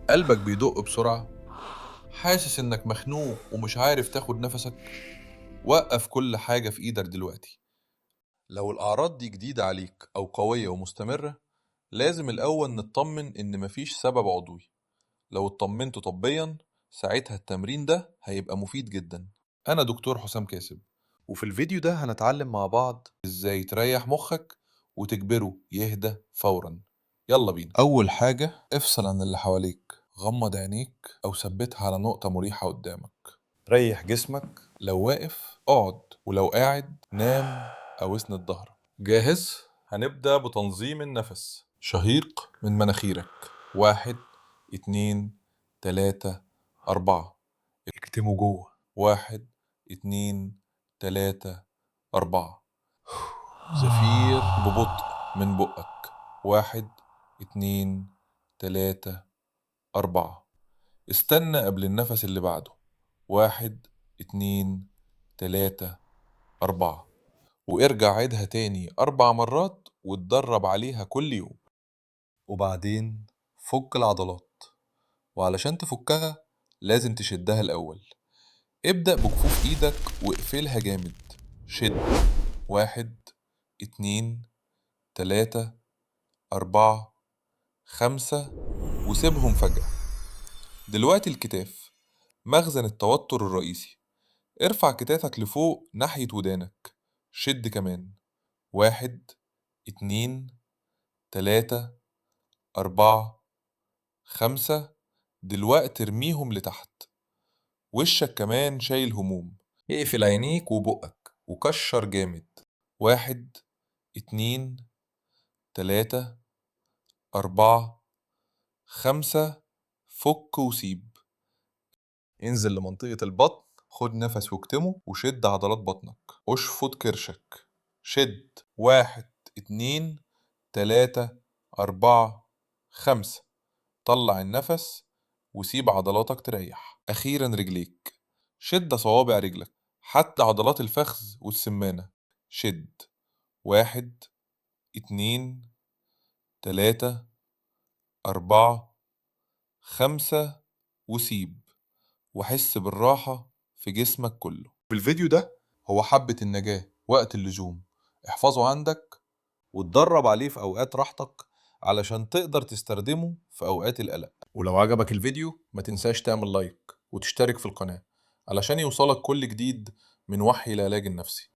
قلبك بيدق بسرعة، حاسس إنك مخنوق ومش عارف تاخد نفسك. وقف كل حاجة في إيدك دلوقتي. لو الأعراض دي جديدة عليك أو قوية ومستمرة، لازم الأول نطمن إن مفيش سبب عضوي. لو اطمنت طبيا، ساعتها التمرين ده هيبقى مفيد جدا. أنا دكتور حسام كاسب، وفي الفيديو ده هنتعلم مع بعض إزاي تريح مخك وتجبره يهدى فورا. يلا بينا. أول حاجة، افصل عن اللي حواليك، غمض عينيك أو ثبتها على نقطة مريحة قدامك. ريح جسمك، لو واقف اقعد، ولو قاعد نام أو اسند ظهرك. جاهز؟ هنبدأ بتنظيم النفس. شهيق من مناخيرك، 1 2 3 4. اكتمه جوه، 1 2 3 4. زفير ببطء من بقك، 1 2 3 4. استنى قبل النفس اللي بعده، 1 2 3 4. وارجع عيدها تاني 4 مرات واتدرب عليها كل يوم. وبعدين فك العضلات، وعلشان تفكها لازم تشدها الأول. ابدأ بكفوف ايدك واقفلها جامد، شد، 1 2 3 4 5، وسيبهم فجأة. دلوقتي الكتاف، مخزن التوتر الرئيسي. ارفع كتافك لفوق ناحية ودانك، شد كمان، 1 2 3 4 5. دلوقتي ارميهم لتحت. وشك كمان شايل هموم، اقفل عينيك وبقك وكشر جامد، 1 2 3 4 5. فك وسيب. انزل لمنطقة البطن، خد نفس واكتمه وشد عضلات بطنك، اشفط كرشك، شد، 1 2 3 4 5. طلع النفس وسيب عضلاتك تريح. أخيرا رجليك، شد صوابع رجلك حتى عضلات الفخذ والسمانة، شد، 1 2 3 4 5، وسيب، وحس بالراحة في جسمك كله. في الفيديو ده هو حبة النجاة وقت اللزوم، احفظه عندك واتدرب عليه في أوقات راحتك علشان تقدر تستخدمه في أوقات القلق. ولو عجبك الفيديو ما تنساش تعمل لايك وتشترك في القناة علشان يوصلك كل جديد من وحي العلاج النفسي.